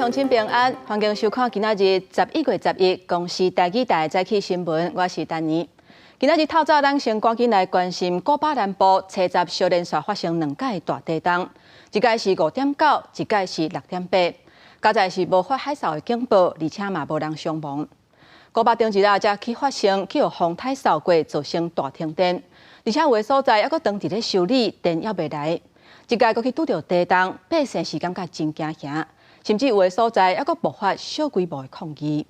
鄉親平安，歡迎收看今仔日11月11公視台語台早起新聞，我是丹妮。今仔日透早，咱先趕緊來關心古巴南部初十小連續發生兩擺大地動，一擺是5.9，一擺是6.8。佳哉是無發海嘯的警報，而且嘛無人傷亡。古巴頂一日才去發生去予風颱掃過，造成大停電，而且有的所在猶閣當佇咧修理，電猶未來。這擺閣去拄著地動，百姓是感覺真驚嚇，甚至有的所在猶閣爆發小規模的抗議。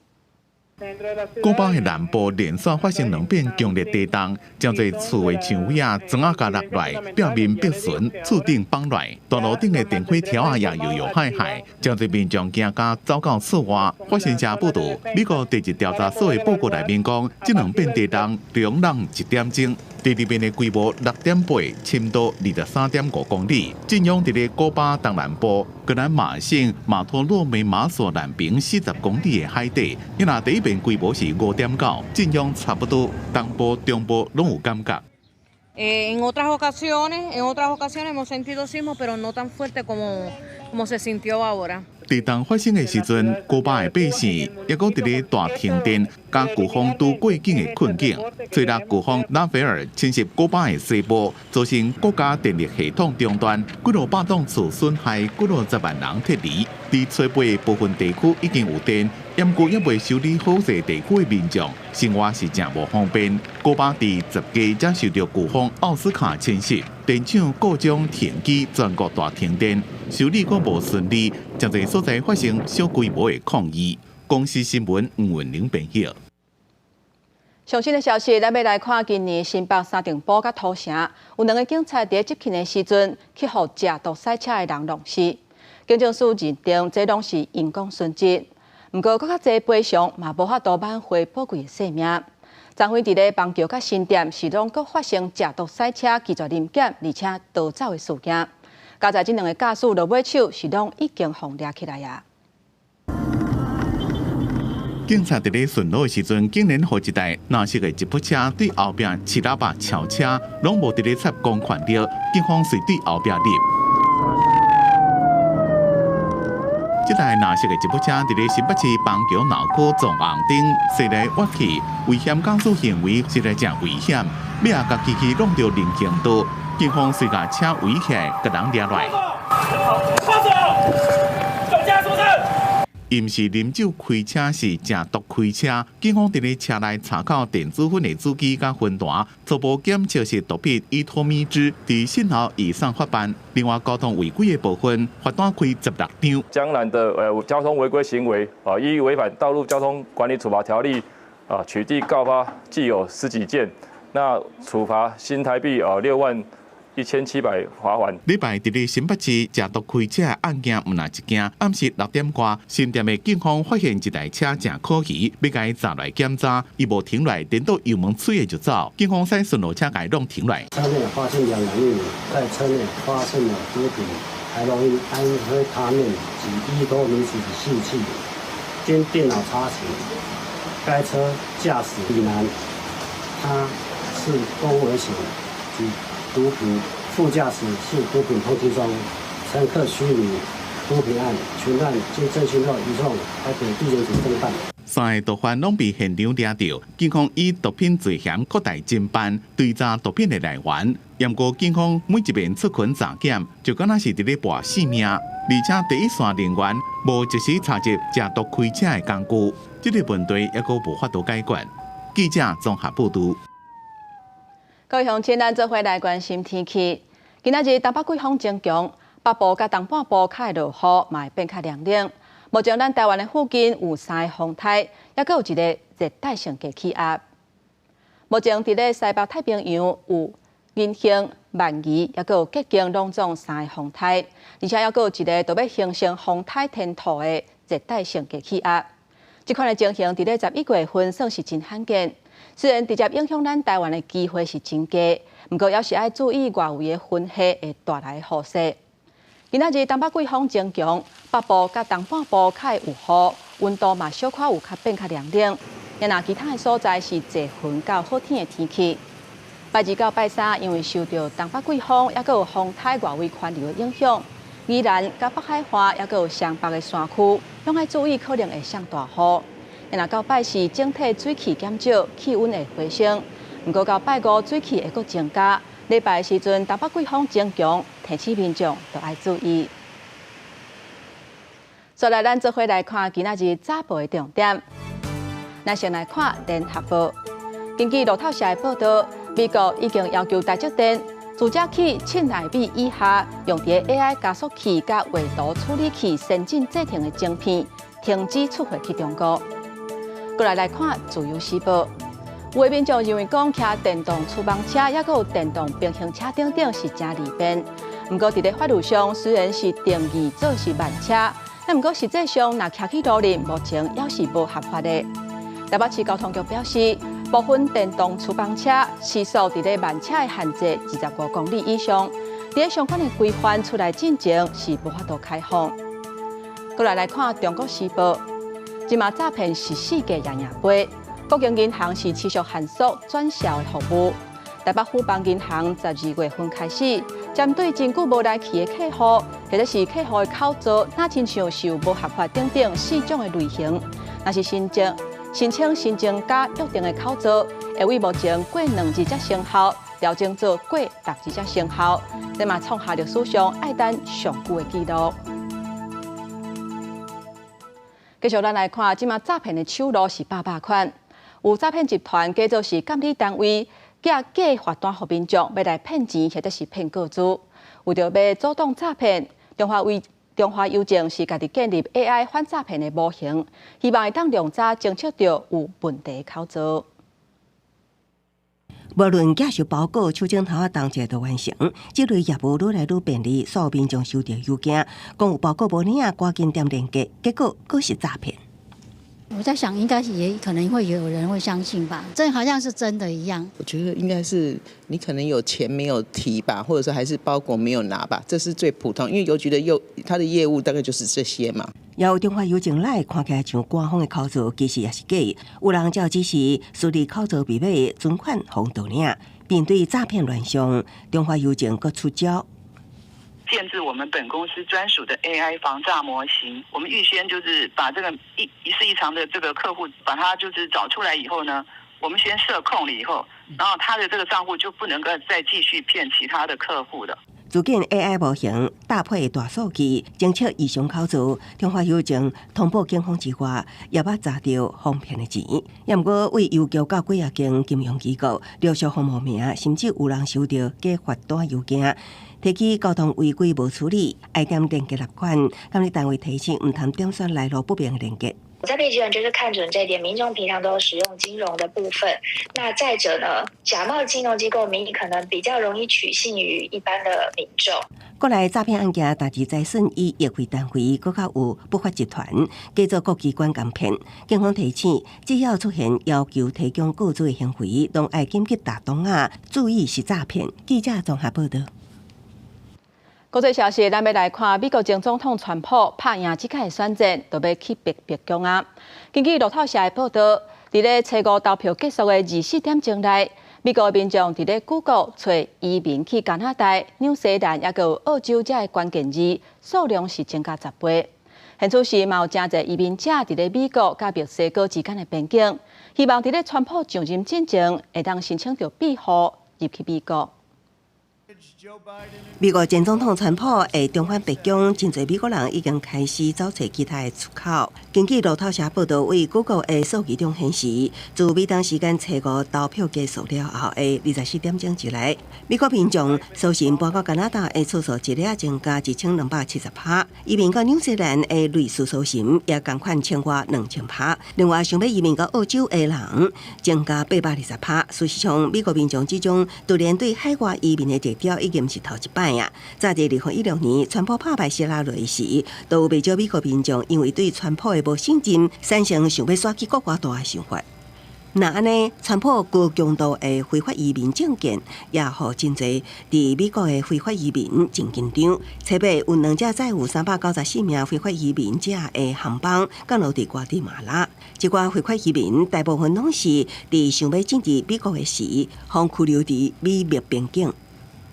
古巴的南部連續發生兩遍強烈地動，真濟厝的牆尾仔磚仔共落來，表面破損，厝頂崩來，大路頂的電火柱仔也搖搖晃晃，真濟民眾驚甲走到厝外。法新社報道，美國地質調查所的報告內面講，這兩遍地動兩人一點鐘。第二遍的規模6.8，深度23.5公里，震央佇咧古巴東南部，格蘭馬省馬托洛梅馬索南爿40公里的海底。伊若第一遍規模是5.9，震央差不多東部、中部攏有感覺。 En otras ocasiones hemos sentido sismo, pero no tan fuerte como se sintió ahora. 地動發生的時陣，古巴的百姓猶閣佇咧大停電、佮颶風拄過境的困境。吹六颶風拉斐爾侵襲古巴的西部，造成國家電力系統中斷，幾落百棟厝損害，幾落十萬人撤離。佇初八部分地區已經有電，毋過猶未修理好勢地區的民眾，生活是誠無方便。古巴佇10日才受著颶風奧斯卡侵襲，電廠故障停機，全國大停電，修理閣無順利，誠濟所在發生小規模的抗議。公視新聞吳文玲編譯。上新的消息，咱欲來看今年新北三重埔佮土城有兩个警察佇執勤的時陣，去予食毒賽車的人弄死。警政署認定這攏是因公殉職，毋過閣較濟賠償嘛無法度挽回寶貴的性命。昨昏佇咧板橋佮新店是攏閣發生食毒賽車拒絕臨檢，而且逃走的事件。佳哉這兩个駕駛落尾手是攏已經予掠起來矣。警察佇咧巡邏的時陣，竟然予一台藍色的吉普車對後壁揤喇叭超車，攏無佇咧插公權力，警方隨對後壁入。這台藍色的吉普車佇咧新北市板橋鬧區撞紅燈，駛來越去，危險駕駛行為實在誠危險，尾仔共機器弄著人行道，警方隨共車圍起來，共人掠來。伊毋是啉酒開車，是食毒開車。警方佇咧車內查到電子粉的主機佮分單，初步檢測是毒品依托咪酯，佇訊後移送法辦。另外，交通違規的部分，罰單開16張。江南的交通違規行為啊，依違反道路交通管理處罰條例啊，取締告發計有十幾件，那處罰新台幣啊6萬1700罰鍰。禮拜佇咧新北市食毒開車的案件毋但一件，暗時6點外，新店的警方發現一台車誠可疑，欲共伊閘來檢查，伊無停來，顛倒油門催的就走，警方駛巡邏車共伊擋停來。車內發現兩男一女，在車內發現了毒品海洛因、安非他命及依托咪酯的細氣，經電腦查詢，該車駕駛李男，他是公危險及毒品副駕駛是毒品通緝中，乘客虛擬毒品案，全案經偵訊後移送台北地檢署偵辦。三个毒販攏被現場掠著，警方以毒品罪嫌擴大偵辦，追查毒品的來源。毋過警方每一遍出勤查檢，就敢若是佇咧搏性命，而且第一線人員無及時查緝食毒開車的工具，這个問題猶閣無法度解決。記者綜合報導。各位鄉親，咱做伙來關心天氣。今仔日東北季風增強，北部佮東半部較會落雨，嘛會變較涼冷。目前咱台灣的附近有三个風颱，猶閣有一个熱帶性低氣壓。目前佇咧西北太平洋有銀杏、鰻魚，猶閣有結經攏總三個風颱，而且猶閣有一个都欲形成風颱天兔的熱帶性低氣壓。這款的情形佇咧11月份算是真罕見。雖然直接影響咱台灣的機會是真低，毋過猶是愛注意外圍的雲系會帶來雨勢。今仔日東北季風增強，北部佮東半部較會有雨，溫度嘛小可有較變較涼冷。若其他的所在是濟雲到好天的天氣。拜二到拜三，因為受著東北季風，猶閣有風颱外圍環流的影響，宜蘭佮北海岸，抑閣有雙北的山區，攏愛注意可能會上大雨。若到拜四整體水汽減少，氣溫會回升。毋過到拜五水汽會閣增加，禮拜的時陣東北季風增強，提醒民眾都愛注意。再來，咱做伙來看今仔日早報的重點。咱先來看聯合報，根據路透社的報導，美國已經要求台積電自這起7納米以下用佇 AI 加速器佮畫圖處理器先進製程的晶片停止出貨去中國。閣來看自由時報，有的民眾認為講騎電動觸碰車，抑閣有電動平行車等等是誠利便。毋過佇咧法律上雖然是定義做是慢車，但毋過實際上若騎去路裡，目前猶是無合法的。台北市交通局表示，部分電動觸碰車時速佇咧慢車的限制25公里以上，佇咧相關的規範出來進前是無法度開放。閣來看《中國時報》，這馬詐騙是世界樣樣飛，國營銀行是持續限縮轉銷的服務。台北富邦銀行12月份開始，針對真久無來去的客戶，或者是客戶的口座，若親像是有無合法等等四種的類型，若是申請新增加約定的口座，會為目前過2日才生效，調整做過6日才生效，這嘛創下歷史上愛等上久的紀錄。繼續，咱來看，這馬詐騙的手路是百百款，有詐騙集團假做是監理單位，寄假罰單予民眾，欲來騙錢或者是騙個資。為著欲阻擋詐騙，中華郵政是家己建立 AI 反詐騙的模型，希望會當量早偵測著有問題的口座。無論寄收包裹、手指頭仔動一下就完成，這類業務愈來愈便利，所有民眾收到郵件，講有包裹無領，趕緊點連結，結果閣是詐騙。我在想，應該是也可能會有人會相信吧，這好像是真的一樣。我覺得應該是你可能有錢沒有提吧，或者說還是包裹沒有拿吧，這是最普通，因為郵局的業它的業務大概就是這些嘛。也有中華郵政內看起來像官方的口座，其實也是假。有人照指示輸入口座密碼，存款予盜領。面對詐騙亂象，中華郵政閣出招。建置我們本公司專屬的 AI 防詐模型，我們預先就是把這個疑似異常的這個客戶，把他就是找出來以後呢，我們先設控了以後，然後他的這個賬戶就不能夠再繼續騙其他的客戶了。組建 AI 模型，搭配大數據，偵測異常口座，中華郵政通報警方之外，也捌詐著防騙的錢。也毋過，為郵局到幾仔間金融機構陸續予冒名，甚至有人收著假罰單郵件，提起交通違規無處理，愛點連結納款，監理單位提醒毋通點選來路不明的連結。詐騙集團就是看準這一點，民眾平常都使用金融的部分。那再者呢，假冒金融機構名義可能比較容易取信於一般的民眾。國內詐騙案件，大致財損以億為單位，閣較有不法集團，假做各機關共騙。警方提醒，只要出現要求提供個資的行為，攏愛緊急打斷啊，注意是詐騙。記者綜合報道。國際消息，咱欲來看美國前總統川普拍贏這屆選戰，就欲去白宮啊。根據路透社的報導，佇咧初五投票結束的24點鐘內，美國民眾佇咧 Google 揣移民去加拿大、紐西蘭，抑閣有澳洲遮的關鍵字數量是增加10倍。現此時嘛有誠濟移民者佇咧美國佮墨西哥之間的邊境，希望佇咧川普上任進前會當申請著庇護入去美國。美國前總統川普會重返白宮，真濟美國人已經開始走揣其他的出口。根據路透社報導，為 Google 的數據中顯示，自美東時間初五投票結束了後的24點鐘之內，美國民眾搜尋搬到加拿大的次數一日增加1270%，移民到紐西蘭的類似搜尋也仝款超過2000%。另外，想欲移民到澳洲的人增加820%。事實上，美國民眾這種突然對海外移民的熱潮已經毋是頭一擺啊！早佇2016年，川普拍敗希拉蕊時，都有袂少美國民眾因為對川普的無信任，產生想欲徙去國外住的想法。若按呢，川普高強度的非法移民政見，也予真濟佇美國的非法移民真緊張。初八有兩架載有394名非法移民者的航班降落佇瓜地馬拉。這寡非法移民大部分攏是佇想欲進入美國的時，予拘留佇美墨邊境。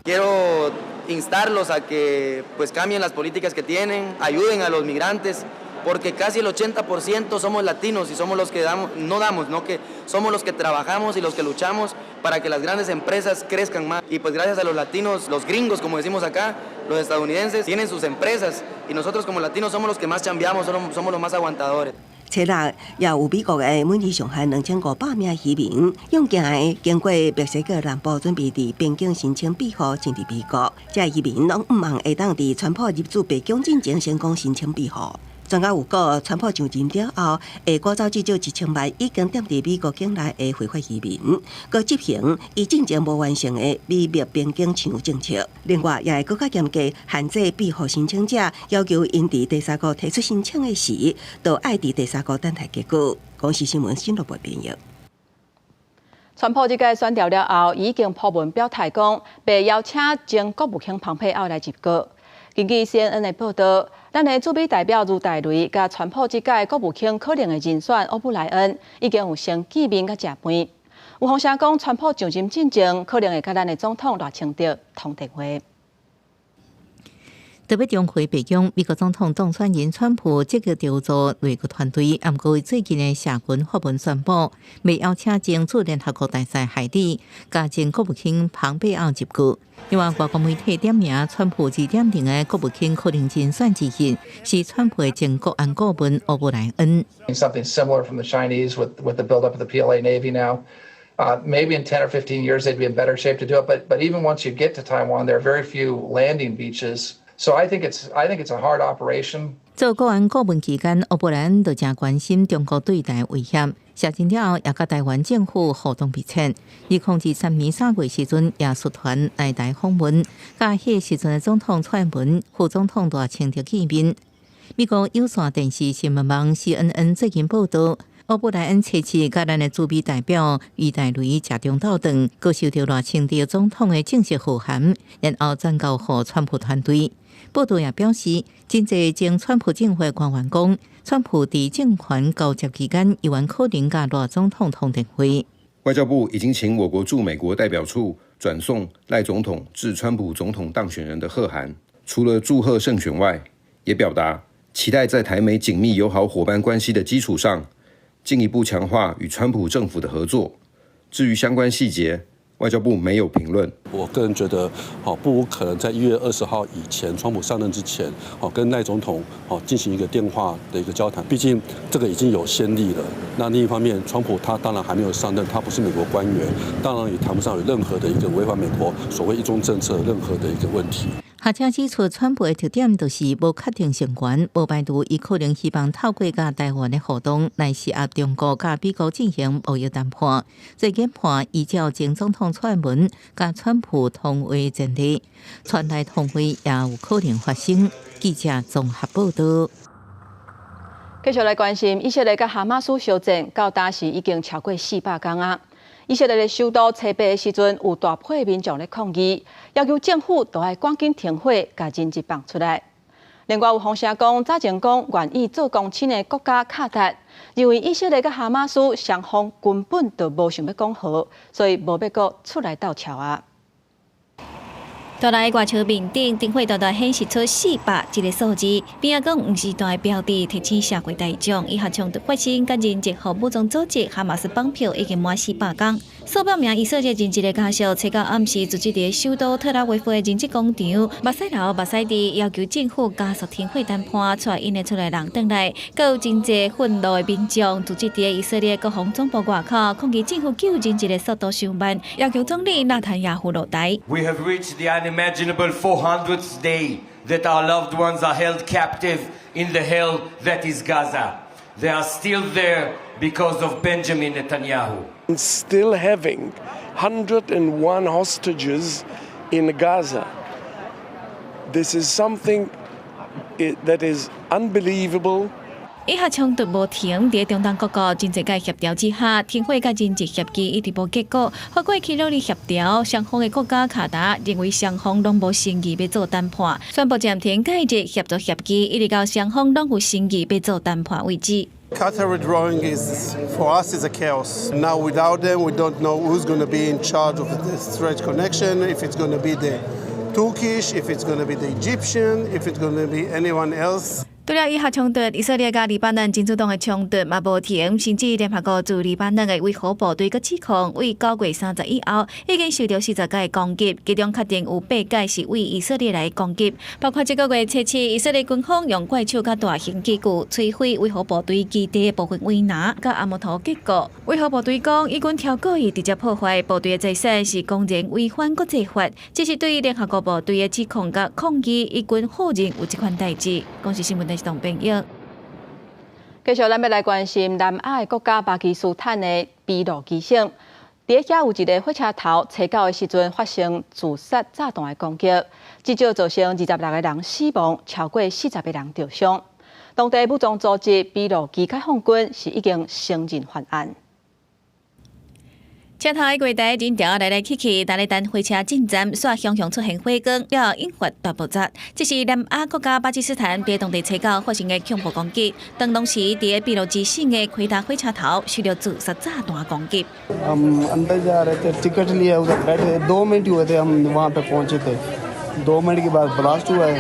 Quiero Instarlos a que pues cambien las políticas que tienen, ayuden a los migrantes, porque casi el 80% somos latinos y somos los que damos, no damos, no que somos los que trabajamos y los que luchamos para que las grandes empresas crezcan más. Y pues gracias a los latinos, los gringos, como decimos acá, los estadounidenses, tienen sus empresas y nosotros como latinos somos los que más chambeamos, somos los más aguantadores. 初六也有美國的每日上限2500名移民，用行的經過墨西哥南部，準備佇邊境申請庇護進入美國。這移民攏毋望會當佇川普入主白宮進前成功申請庇護。專家有講，川普上任了後，會趕走至少1000萬已經踮佇美國境內的非法移民，閣執行伊進前無完成的美墨邊境牆政策。另外，也會閣較嚴格限制庇護申請者，要求𪜶佇第三國提出申請的時，都愛佇第三國等待結果。公視新聞新羅編譯。川普這屆選著了後，已經鋪文表態講，袂邀請前國務卿蓬佩奧來入閣。根據 CNN 的報道，咱的駐美代表余大雷佮川普這屆國務卿可能的人選歐布萊恩已經有先見面佮食飯。有風聲講，川普上任進前可能會佮咱的總統賴清德通電話。特別重回白宮，美國總統當選人川普積極籌組內閣團隊，毋過最近的社群發文宣布，袂邀請前駐聯合國大使海利，佮前國務卿蓬佩奧入閣。另外，外國媒體點名川普2.0的國務卿可能人選之一，是川普的前國安顧問歐布萊恩。 Something similar from the Chinese with the buildup of the PLA Navy now. Maybe in 10 or 15 years they'd be in better shape to do it. But even once you get to Taiwan, there are very few landing beaches. So I think it's a hard operation. 做國安顧問期間，歐布萊恩就誠關心中國對台威脅，卸任了後也佮台灣政府互動密切。2023年3月時陣，也率團來台訪問，佮彼時陣的總統蔡英文、副總統賴清德見面。美國有線電視新聞網 CNN 最近報道，歐布萊恩初次佮咱的駐美代表余大雷食中晝頓，閣收到賴清德總統的正式賀函，然後轉交予川普團隊。報道也表示，真濟前川普政府官員講，川普佇政權交接期間，猶原可能佮賴總統通電話。外交部已經請我國駐美國代表處轉送賴總統致川普總統當選人的賀函，除了祝賀勝選外，也表達期待在台美緊密友好夥伴關係的基礎上，進一步強化與川普政府的合作。至於相關細節，外交部沒有評論。我個人覺得，哦，不無可能在1月20號以前，川普上任之前，哦，跟賴總統哦進行一個電話的一個交談。畢竟這個已經有先例了。那另一方面，川普他當然還沒有上任，他不是美國官員，當然也談不上有任何的一個違反美國所謂一中政策任何的一個問題。學者指出，川普的特點就是無確定成員，無排除伊可能希望透過佮台灣的互動來施壓中國佮美國進行貿易談判。最近判依照前總統蔡英文佮川普通話前例，川賴通話也有可能發生。記者綜合報道。繼續來關心以色列佮哈馬斯相戰，到今時已經超過400工啊！以色列的首都初八的時陣，有大批民眾咧抗議，要求政府都愛趕緊停火，共人質放出來。另外有風聲講，早前講願意做公親的國家卡達，認為以色列佮哈馬斯雙方根本就無想欲講和，所以無欲閣出來鬥撨啊。蹛來外牆面頂燈火大大顯示出400這個數字，邊仔講毋是大標誌提醒社會大眾，以下衝突發生，佮人質予武裝組織哈馬斯綁票已經滿400工。數百名以色列人質的家屬，初九暗時聚集佇首都特拉維夫的人質廣場，目屎流目屎滴，要求政府加速停火談判，帶𪜶的厝內人轉來。閣有真濟憤怒的民眾聚集佇以色列國防總部外口，抗議政府救人質的速度傷慢，要求總理納坦雅胡落台。 We have reached the unimaginable 400th day that our loved ones are held captive in the hell that is Gaza. They are still there because of Benjamin Netanyahu. Still having 101 hostages in Gaza. This is something that is unbelievable. 以哈衝突無停，佇中東各國真濟擺協調之下，停火佮人質協議一直無結果。不過去努力協調，雙方的國家卡達認為雙方攏無誠意欲做談判，宣布暫停解日協助協議，一直到雙方攏有誠意欲做談判為止。 Qatar withdrawing is for us is a chaos. Now without them, we don't know who's going to be in charge of the stretch connection. If it's going to be the Turkish, if it's going to be the Egyptian, if it's going to be anyone else. 除了以哈衝突，以色列佮黎巴嫩真主黨的衝突嘛無停，甚至聯合國駐黎巴嫩的維和部隊閣指控，為9月30以後已經受到40個攻擊，其中確定有八個是為以色列來攻擊，包括這個月初七，以色列軍方用怪手佮大型機具摧毀維和部隊基地的部分圍欄，佮阿摩托結構。維和部隊講，以軍超故意直接破壞部隊的財產，是公然違反國際法，這是對聯合國部隊的指控佮抗議，以軍否認有這款代誌。公視新聞。動變譯。繼續，咱欲來關心南亞的國家巴基斯坦的俾路支省，佇遐有一个火車頭，初九的時陣發生自殺炸彈的攻擊，至少造成26個人死亡，超過40個人著傷。當地武裝組織俾路支解放軍是已經承認犯案。車頭的月台人潮來來去去，佇咧等火車進站，煞雄雄出現火光，了後引發大爆炸。這是南亞國家巴基斯坦佇當地初九發生的恐怖攻擊。當當時佇俾路支省的奎達火車頭受到自殺炸彈攻擊。 हम अंदर जा रहे थे, टिकट लिया, उधर बैठे, 2 मिनट हुए थे, हम वहाँ पे पहुँचे थे। 2 मिनट के बाद ब्लास्ट हुआ है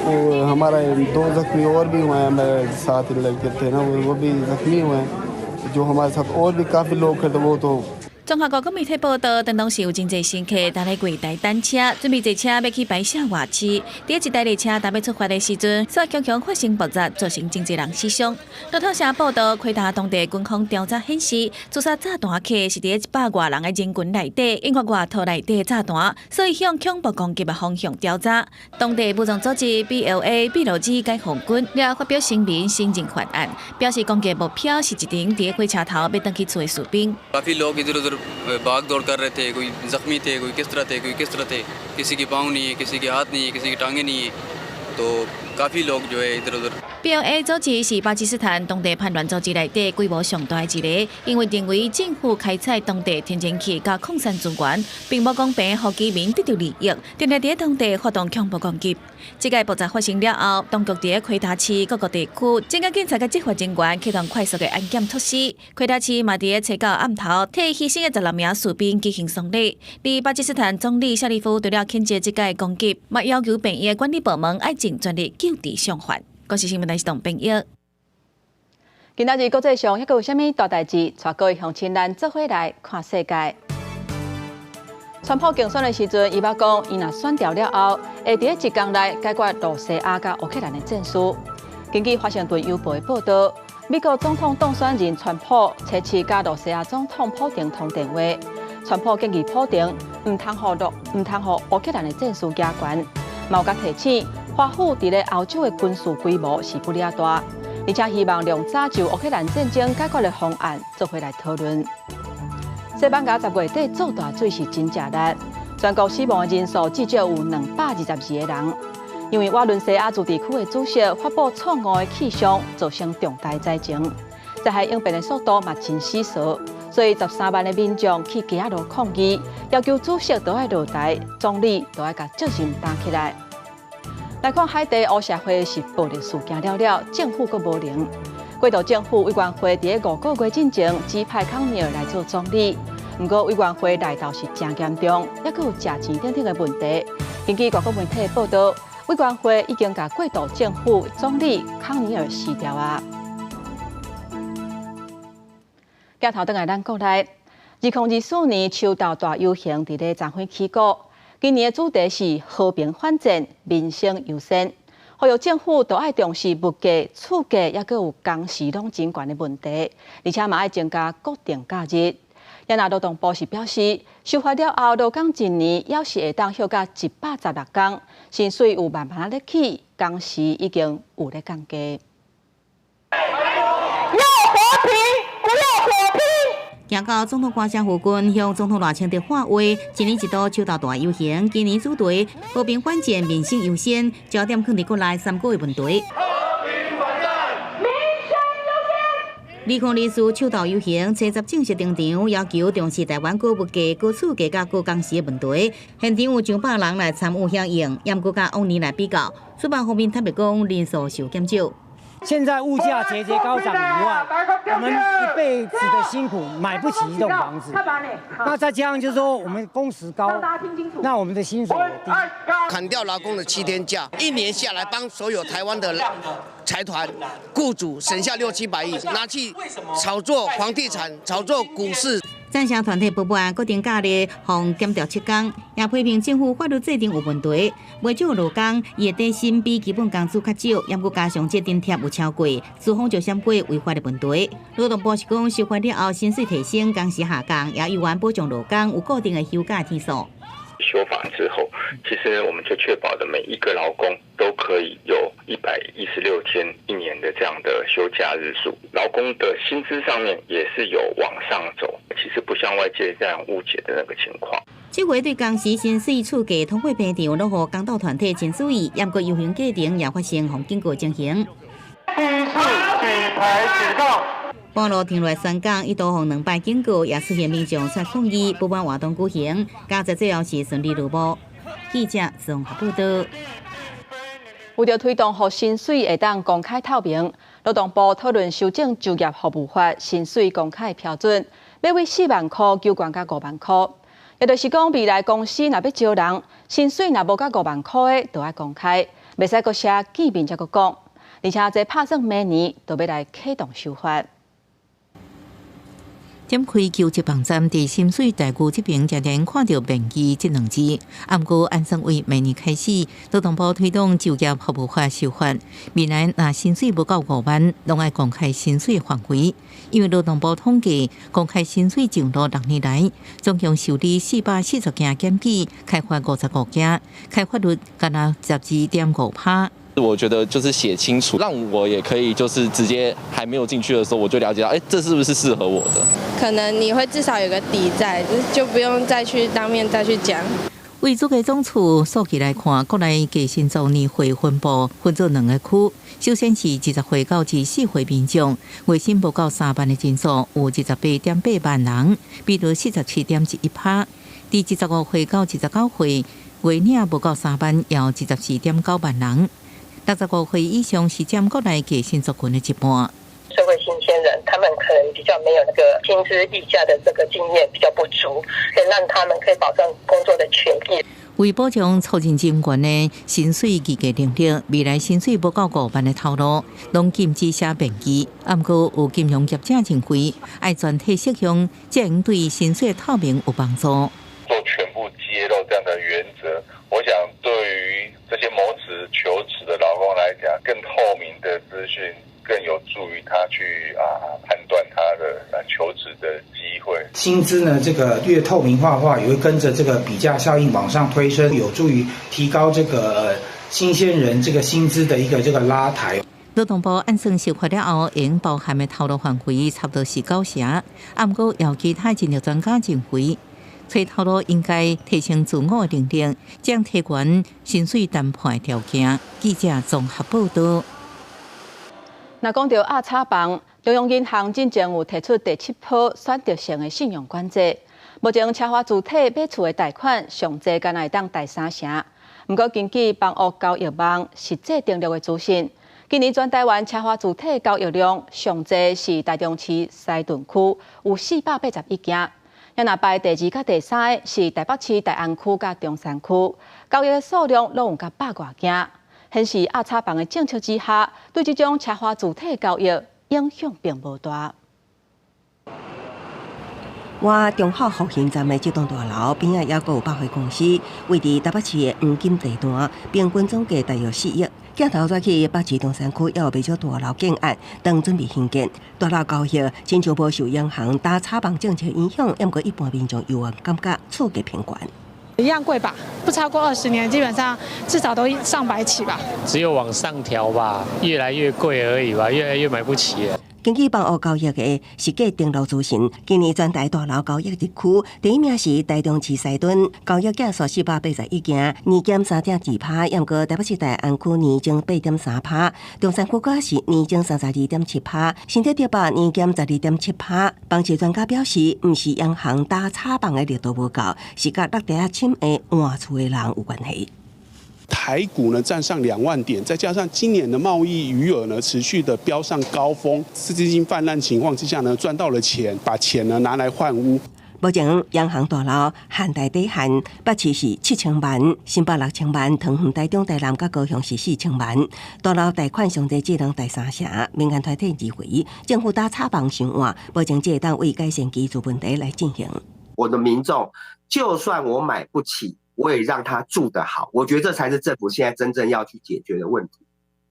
और हमारा दो जख्मी और भी हुए हैं। मेरे साथ लड़के थे ना, वो भी जख्मी हुए हैं। जो हमारे साथ और भी काफ़ी लोग थे, वो तो 綜合國媒體報道，當當時有真濟乘客佇咧月台等車，準備坐車欲去白沙瓦市。佇一台列車準備出發的時陣，煞強強發生爆炸，造成真濟人死傷。路透社報道，奎達當地軍方調查顯示，自殺炸彈客是佇100外人的人群內底，引發外套內底炸彈，所以向恐怖攻擊的方向調查。當地武裝組織 BLA 俾路支解放軍了發表聲明承認犯案，表示攻擊目標是一群佇火車頭欲轉去厝的士兵。 भाग दौड़ कर रहे थे, कोई जख्मी थे, कोई किस तरह थे, कोई किस तरह थे, किसी के पाँव नहीं है, किसी के हाथ नहीं है, किसी की टांगें नहीं है, तो काफ़ी लोग जो है इधर उधर。 BLA 組織是巴基斯坦當地叛亂組織內底規模上大的一个，因為認為政府開採當地天然氣佮礦產資源，並無公平予居民得著利益，定定佇當地發動恐怖攻擊。這个爆炸發生了後，當局佇奎達市各個地區增加警察佮執法人員，啟動快速的安檢措施。奎達市嘛佇初九暗頭替犧牲的16名士兵舉行喪禮。而巴基斯坦總理謝里夫除了譴責這个攻擊，嘛要求病院管理部門愛盡全力救治傷患。公視新聞台是董編譯。今仔日國際上猶閣有啥物大代誌？帶各位鄉親咱做伙來看世界。川普競選的時陣，伊捌講，伊若選著了後，會佇一工內解決露西亞佮烏克蘭的戰事。根據華盛頓郵報的報道，美國總統當選人川普初七佮露西亞總統普丁通電話，川普建議普丁毋通予烏克蘭的戰事加懸，嘛有共提醒，華府佇咧歐洲的軍事規模是不了大，而且希望量早就烏克蘭戰爭解決的方案做伙來討論。西班牙10月底做大水是真正力，全國死亡的人數至少有222個人。因為瓦倫西亞自治區的主席發布錯誤的氣象，造成重大災情。災害應變的速度嘛真死趖，所以13萬的民眾去街仔路抗議，要求主席都愛落台，總理都愛共責任擔起來。來看海地烏社會是暴力事件了了，政府閣無能。過渡政府委員會佇咧5個月進前指派康尼爾來做總理，毋過委員會內鬥是誠嚴重，猶閣有食錢等等的問題。根據外國媒體報道，委員會已經共過渡政府總理康尼爾辭掉啊。鏡頭轉來咱國內，2024年秋鬥大遊行佇咧昨昏起鼓。今年的主題是和平反戰，民生優先。呼籲政府都愛重視物價、厝價，猶閣有工時攏真懸的問題，而且嘛愛增加國定假日。也若勞動部是表示，修法了後，勞工一年猶是會當歇到116工，薪水有慢慢咧起，工時已經有咧降低。要和平，不要火拼。行到總統官舍附近，向總統賴清德喊話。一年一度秋鬥大遊行，今年主題和平反戰，民生優先，焦點放佇國內三個的問題。和平反戰，民生優先。2024秋鬥遊行，初十正式登場，要求重視台灣高物價、高厝價佮高工時的問題。現場有上百人來參與響應，毋過佮往年來比較，主辦方面坦白講，人數受減少。現在物價節節高漲以外，我們一輩子的辛苦買不起一棟房子。那再加上就是說，我們工時高，那我們的薪水也低。砍掉勞工的7天假，一年下來幫所有台灣的財團、雇主省下六七百億，拿去炒作房地產、炒作股市。贊成團體不滿決定假日予減掉7工，也批評政府法律制定有問題。袂少勞工伊的底薪比基本工資較少，猶閣加上這津貼有超過，雙方就閃過違法的問題。勞動部是講修法了後，薪水提升，工時下降，也猶原保障勞工有固定的休假天數。修法之後，其實我們就確保了每一個勞工都可以有116天一年的這樣的休假日數，勞工的薪資上面也是有往上走，其實不像外界這樣誤解的那個情況。這回對工時薪水厝價通貨膨脹，攏予工黨團體真注意，毋過遊行過程也發生予警告情形。第一次舉牌警告。半路停落來宣講，一度予兩擺警告，也出現民眾出抗議，不滿活動舉行，佳哉最後是順利落幕。記者綜合報道。為著推動予薪水會當公開透明，勞動部討論修正就業服務法薪水公開標準，欲為4萬箍修懸到5萬箍。也就是講，未來公司若欲招人，薪水若無到5萬箍的，就愛公開，袂使閣寫見面才閣講。而且這拍算明年就欲來啟動修法。點開求職網站，佇薪水待遇這邊，常常看著面具這兩字。毋過按算為明年開始，勞動部推動就業服務法修法，未來若薪水無夠5萬，攏愛公開薪水範圍。因為勞動部統計，公開薪水上路6年來，總共受理440件檢舉，開罰55件，開罰率干焦12.5趴。我覺得就是寫清楚，讓我也可以就是直接還沒有進去的時候，我就了解到，哎，這是不是適合我的？可能你會至少有個底在，就不用再去當面再去講。為主計總處數據來看，國內低薪族年歲分布分做兩個區。首先是20歲到24歲民眾，月薪無夠3萬的人數有28.8萬人，比率47.11趴。佇25歲到29歲，月領無夠3萬，有24.9萬人。65歲以上是佔國內低薪族群的一半。社會新鮮人，他們可能比較沒有那個薪資議價的這個經驗比較不足，可以讓他們可以保障工作的權益。為保障初任人員的薪水議價能力，未來薪水無夠5萬的頭路，攏禁止寫面具。毋過有金融業者認為，愛全體適用，才會對薪水透明有幫助。做全部揭露這樣的原則，我想對於這些謀職求職的勞工來講，更透明的資訊，更有助於他去判斷他的求職的機會。薪資呢，這個越透明化的話，也會跟着這個比價效應往上推升，有助於提高這個新鮮人這個薪資的一個這個拉抬。勞動部按算修法了後，應包含的頭路範圍差不多是九成。毋過有其他人力專家認為，揣頭路應該提升自我能力，將提懸薪水談判條件。記者綜合報道。若講著鴨炒房，中央銀行進前有提出第七波選擇性的信用管制。目前奢華住體買厝的貸款上濟干焦會當貸3成。毋過根據房屋交易網實際登錄的資訊，今年全台灣奢華住體交易量上濟是台中市西屯區，有481件。若排第二佮第三个是台北市大安區佮中山區，交易的數量攏有佮百外件，顯示鴨炒房的政策之下，對這種奢華住體交易影響並無大。倚忠孝復興站的這棟大樓邊仔猶閣有百貨公司，位佇台北市的黃金地段，平均總價大約4億。鏡頭轉去北市中山區，也有袂少大樓建案，正準備興建。大樓交易親像無受央行打炒房政策影響，毋過一般民眾猶原感覺厝價偏懸。一樣貴吧，不超過20年，基本上至少都上百起吧。只有往上調吧，越來越貴而已吧，越來越買不起。根據房屋交易的實價登錄資訊，今年全台大樓交易地區第一名是台中市西屯，交易件數481件，年減3.2趴，毋過台北市大安區年增8.3趴，中山區閣是年增32.7趴，新竹竹北年減12.7趴。房市專家表示，毋是央行打炒房的力度無夠，是佮落袋仔簽的換厝的人有關係。台股呢站上2萬點，再加上今年的貿易餘額呢持續的飆上高峰，資金泛濫情況之下呢，賺到了錢，把錢呢拿來換屋。目前央行大樓限貸底線，北市是7000萬，新北6000萬，桃園、台中、台南佮高雄是4000萬。大樓貸款上濟只能貸三成，民間團體認為政府打炒房傷晚，目前這會當為改善居住問題來進行。我的民眾，就算我買不起，我也讓他住得好。我覺得這才是政府現在真正要去解決的問題。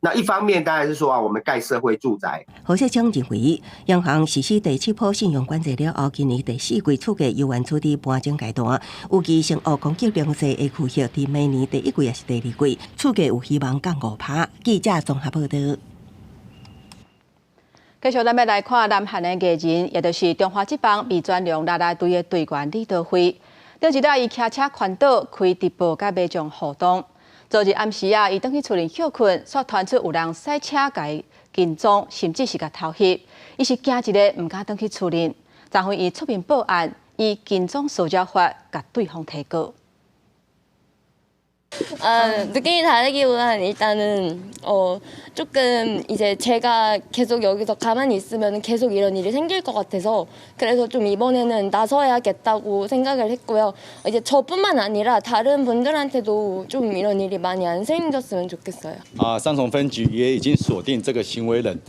那一方面當然是說啊，我們蓋社會住宅。何世聰認為，央行實施第七波信用管制了後，今年第四季厝價猶原處佇盤整階段，預計成屋供給量勢會持續佇明年第一季抑是第二季，厝價有希望降5%。記者綜合報道。繼續，咱欲來看南韓的藝人，也就是中華職棒味全龍啦啦隊的隊員李稻輝。頂一禮，伊騎車環島開直播佮民眾互動。昨日暗時啊，伊轉去厝裡歇睏，煞傳出有人賽車共伊跟蹤，甚至是共偷翕。伊是驚一个，毋敢轉去厝裡。昨昏伊出面報案，以跟蹤騷擾法共對方提告。 아, 느낌이 다르기보다는 일단은 조금 이제 제가 계속 여기서 가만히 있으면 계속 이런 일이 생길 것 같아서 그래서 좀 이번에는 나서야겠다고 생각을 했고요. 이제 저뿐만 아니라 다른 분들한테도 좀 이런 일이 많이 안 생겼으면 좋겠어요. 啊，三重分局也已經鎖定這個行為人，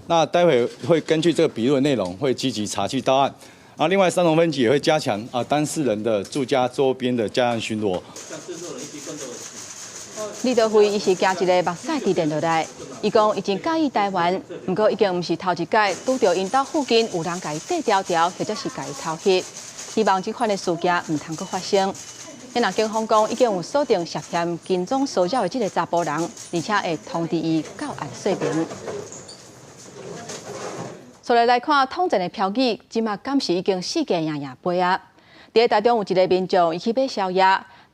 那待會會根據這個筆錄的內容，會積極查緝到案。啊，另外三重分局也會加強啊當事人的住家周邊的加強巡邏。李稻輝伊是驚一个目屎佇電落來，伊講伊真佮意台灣，毋過已經毋是頭一擺拄著𪜶兜附近有人共伊綴牢牢，或者是共伊偷翕，希望這款的事件毋通閣發生。若警方講已經有鎖定涉嫌跟蹤騷擾的這个查埔人，而且會通知伊到案說明。紲來來看統戰的標語，這馬敢是已經世界贏贏杯仔？佇台中有一个民眾，伊去買宵夜，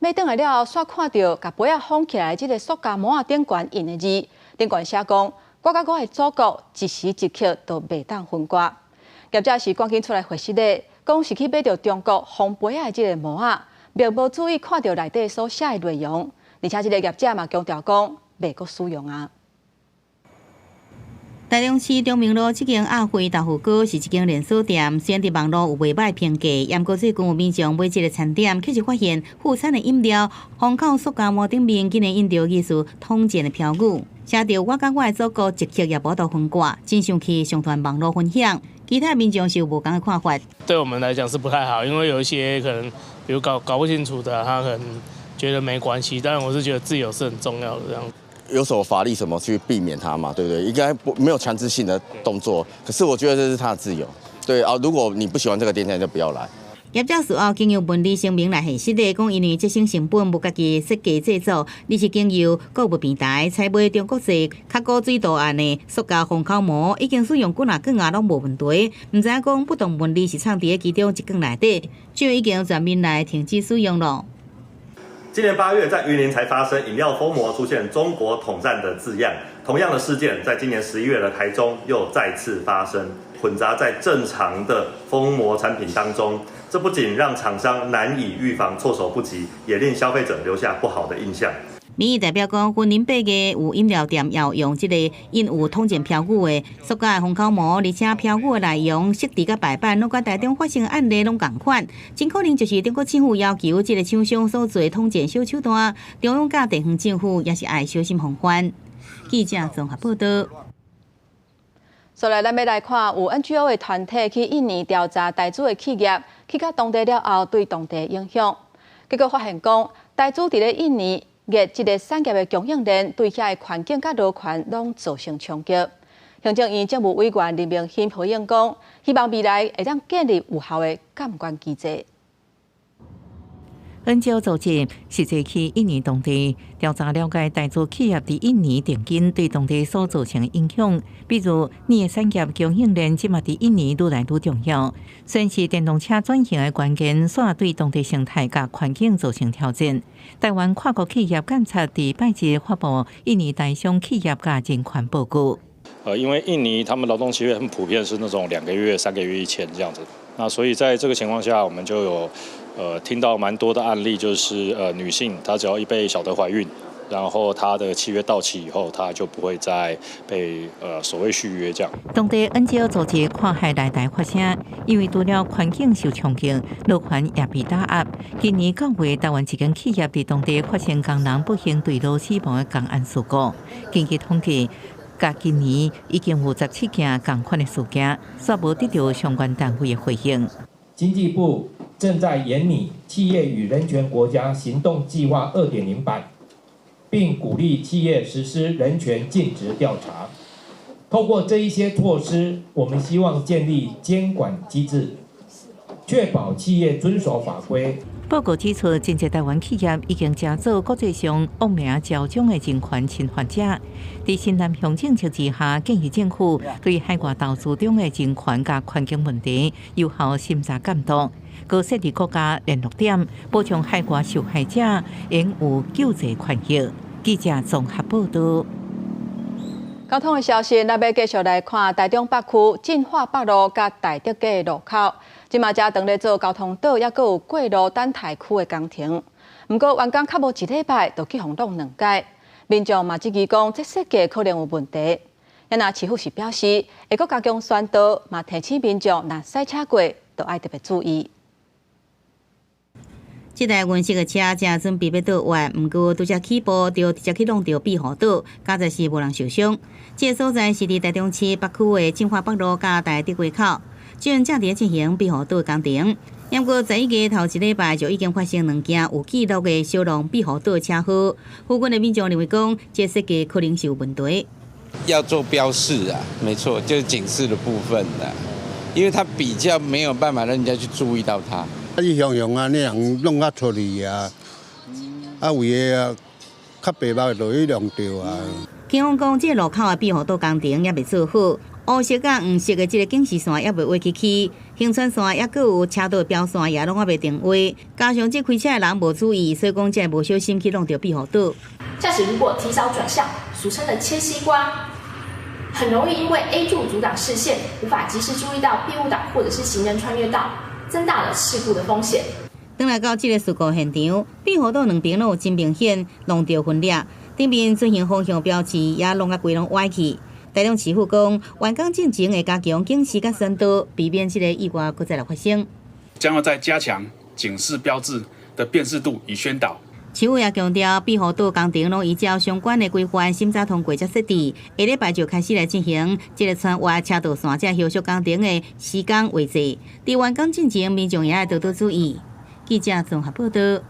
買轉來了後，煞看著共杯仔封起來這个塑膠膜仔頂懸印的字，頂懸寫講：我佮我的祖國一時一刻都袂當分割。業者是趕緊出來回釋的，講是去買著中國封杯仔的這个膜仔，並無注意看著內底所寫的內容，而且這个業者嘛強調講，袂閣使用啊。台中市中明路這間阿輝豆腐鍋是一間連鎖店，雖然佇網路有袂䆀評價，毋過最近有民眾買這个餐點，卻是發現附餐的飲料封口塑膠膜頂面竟然印著疑似統戰的標語，寫著我佮我的祖國一刻也無法分割，真生氣上傳網路分享。其他民眾是有無仝的看法。對我們來講是不太好，因為有一些可能，比如搞不清楚的，他可能覺得沒關係，但我是覺得自由是很重要的這樣。有什麼法律什麼去避免他嘛？對不對？應該不沒有強制性的動作，可是我覺得這是他的自由。對啊，如果你不喜歡這個店家，就不要來。業者事後經由文字聲明來核實的，講因為節省成本，無家己設計製作，而是經由購物平台採買中國製較古錐圖案的塑膠封口膜，已經使用幾若罐仔攏無問題。毋知影講不同文字是藏佇咧其中一罐內底，就已經全面來停止使用了。今年8月，在雲林才發生飲料封膜出現中國統戰的字樣，同樣的事件在今年11月的台中又再次發生，混雜在正常的封膜產品當中，這不僅讓廠商難以預防、措手不及，也令消費者留下不好的印象。民意代表講，雲林8月有飲料店要用這個印有統戰標語的塑膠封口膜，而且標語的內容設置佮排版，攏佮台中發生案例攏仝款，真可能就是中國政府要求這个廠商所做的統戰小手段，中央佮地方政府也是愛小心防範。記者綜合報道。紲來，咱欲來看有 NGO 的團體去印尼調查台資的企業去到當地了後對當地影響，結果發現講台資佇咧印尼熱這个產業的供應鏈對遐的環境佮勞權攏造成衝擊。行政院政務委員林明欽回應講，希望未來會當建立有效的監管機制。 NGO 組織實際去印尼當地調查了解台資企業佇印尼定根對當地所造成的影響，比如鋰的產業供應鏈這馬佇印尼愈來愈重要，雖然是電動車轉型的關鍵，煞對當地生態佮環境造成挑戰。台灣跨國企業監察佇拜日發布印尼台商企業佮人權報告。因為印尼他們勞動契約很普遍是那種2個月、3個月一簽這樣子，那所以在這個情況下，我們就有聽到蠻多的案例，就是女性她只要一被曉得懷孕，然後他的契約到期以後，他就不會再被所謂續約這樣。當地恩蕉組織跨海來台發聲，因為除了環境受衝擊，勞權也被打壓。今年9月，台灣一間企業佇當地發生工人不幸墜樓死亡的工安事故。根據統計，佮今年已經有17件仝款的事件，煞無得著相關單位的回應。經濟部正在研擬企業與人權國家行動計劃2.0版，並鼓勵企業實施人權盡職調查。透過這一些措施，我們希望建立監管機制，確保企業遵守法規。報告指出，真濟台灣企業已經成做國際上惡名昭彰的人權侵犯者。佇新南向政策之下，建議政府對海外投資中的人權佮環境問題有效審查監督，閣設立國家聯絡點，保障海外受害者應有救濟權益。記者綜合報導。交通的消息，咱欲繼續來看台中北區進化北路佮大德街路口，這馬正當咧做交通島，猶閣有過路等待區的工程。毋過完工較無一禮拜，就去予弄兩改，民眾嘛質疑講，這設計可能有問題。啊若市府是表示，會閣加強宣導，嘛提醒民眾若駛車過，就愛特別注意。這台銀色的車正準備欲倒彎，毋過拄才起步就直接去挵著庇護島，佳哉是無人受傷。這个所在是佇台中市北區的進化北路佮大德街口，正正佇進行庇護島工程。毋過11月頭一禮拜就已經發生兩件有記錄的小挵庇護島車禍。附近的民眾認為講，這設計可能是有問題。要做標示啊，沒錯，就是警示的部分啦，因為它比較沒有辦法讓人家去注意到它。啊，伊雄雄按呢人弄較出去啊，啊，為的啊較白目就去弄著啊。警方講，這个路口的庇護島工程猶未做好，烏色佮黃色的這个警示線猶未畫起去，行穿線猶閣有車道標線也攏猶未定位，加上這開車的人無注意，所以講才會無小心去挵著庇護島。駕駛如果提早轉向，俗稱的切西瓜，很容易因為 A 柱阻擋視線，無法及時注意到庇護島或者是行人穿越道，增大了事故的風險。轉來到這个事故現場，庇護島兩邊攏有真明顯挵著分裂，頂面進行方向標誌也攏共規攏歪去。台中市府講，完工進前會加強警示佮宣導，避免這个意外閣再來發生。將要再加強警示標誌的辨識度與宣導。市府也強調，庇護島工程攏依照相關的規範審查通過才設置，下禮拜就開始來進行這个穿越車道線這修復工程的時間位置。佇完工進前，民眾也愛多多注意。記者綜合報導。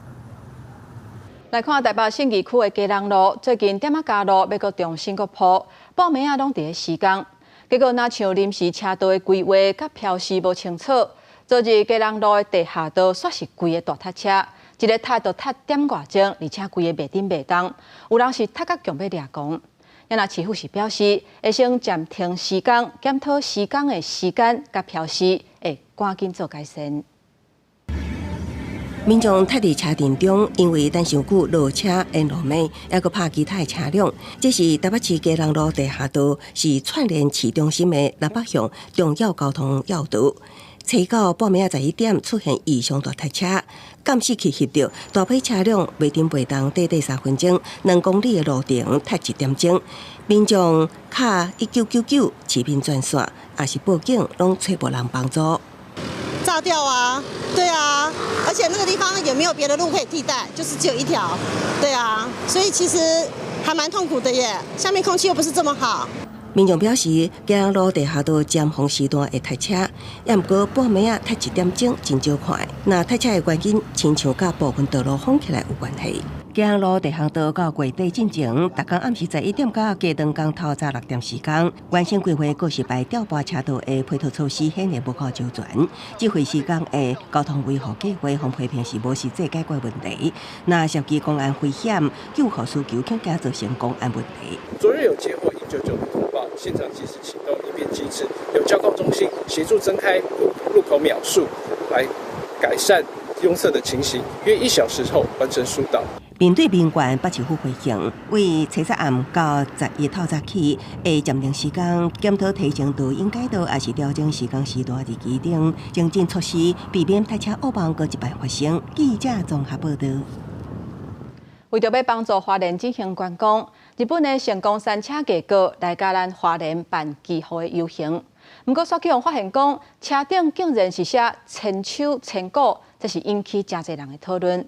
來看台北信義區的基隆路，最近店仔加路，欲閣重新閣鋪，半暝仔攏佇咧施工，結果若像臨時車道的規劃佮標示無清楚，昨日基隆路的地下道煞是規个大塞車，一个塞就塞點外鐘，而且規个袂振袂動，有人是塞甲強欲掠狂。啊若市府是表示，會先暫停施工，檢討施工的時間佮標示，會趕緊做改善。民眾塞佇車陣中，因為等傷久落車沿路面，猶閣拍其他的車輛。這是台北市基隆路地下道，是串聯市中心的南北向重要交通要道。初九半暝仔11點出現異常大塞車，監視器翕著大批車輛袂振袂動，短短3分鐘，2公里的路程塞1點鐘。民眾敲1999市民專線，抑是報警，攏揣無人幫助。炸掉啊！對啊，而且那個地方也沒有別的路可以替代，就是只有一條。對啊，所以其實還蠻痛苦的耶。下面空氣又不是這麼好。民眾表示，基隆路地下道尖峰時段會塞車，也毋過半暝仔塞1點鐘真少看。若塞車的原因，親像佮部分道路封起來有關係。基隆路地下道到月底進前，逐工暗時11點到加長工透早6點時間，原先規劃告示牌調撥車道的配套措施顯然無夠周全。這回施工的交通維護計劃，予批評是無實際解決問題。若涉及工安危險、救護需求，恐驚造成工安問題。昨日有接獲199的通報，現場即時啟動應變機制，由交控中心協助增開路口秒數，來改善擁塞的情形。約1小時後完成疏導。面對民怨，北市府回應，為初十暗到11透早起，會暫停施工，檢討提升導引改道，抑是調整施工時段日期等，精進措施，避免塞車惡夢閣一擺發生。記者綜合報導。為著欲幫助花蓮進行觀光，日本的聖光山車藝閣來共咱花蓮辦祈福的遊行。毋過，煞去予發現講，車頂竟然是寫千手千古，這是引起誠濟人的討論。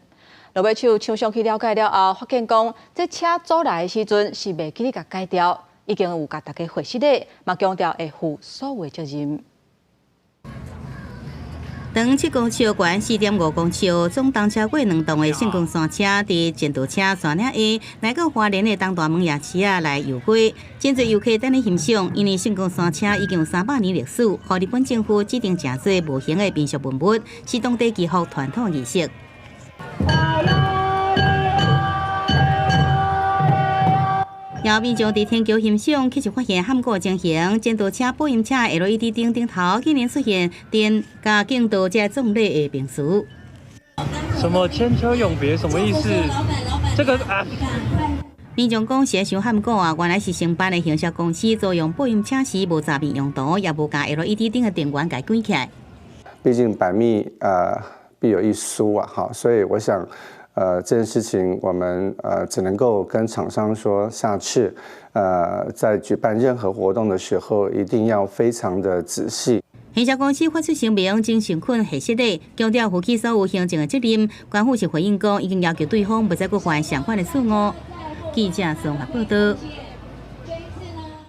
落尾手廠商去了解了後，發現講，這車租來的時陣是袂記得共改掉，已經有共大家解釋咧，嘛強調會負所有責任。長7公尺，懸4.5公尺，總重超過2噸的聖光山車，佇戰鬥車山嶺下來到花蓮的東大門夜市仔來遊街，真濟遊客等咧欣賞，因為聖光山車已經有300年歷史，予日本政府指定成做無形的民俗文物，是當地祈福傳統儀式。有民眾佇天橋欣賞，卻是發現譀古情形，前導車、保音車 LED 燈頂頭竟然出現電佮敬道這壯麗的名詞。什麼千秋永別？什麼意思？這個啊。民眾講是傷譀古啊，原來是承辦的行銷公司租用保音車時無查明用途，也無共 LED 燈的電源共關起來。畢竟百密必有一疏啊，哈，所以我想。這件事情我們只能夠跟廠商說，下次在舉辦任何活動的時候，一定要非常的仔細。行銷公司發出聲明，真誠懇核實的，強調負起所有行政的責任。官府是回應講，已經要求對方袂再閣犯相款的錯誤。記者綜合報道。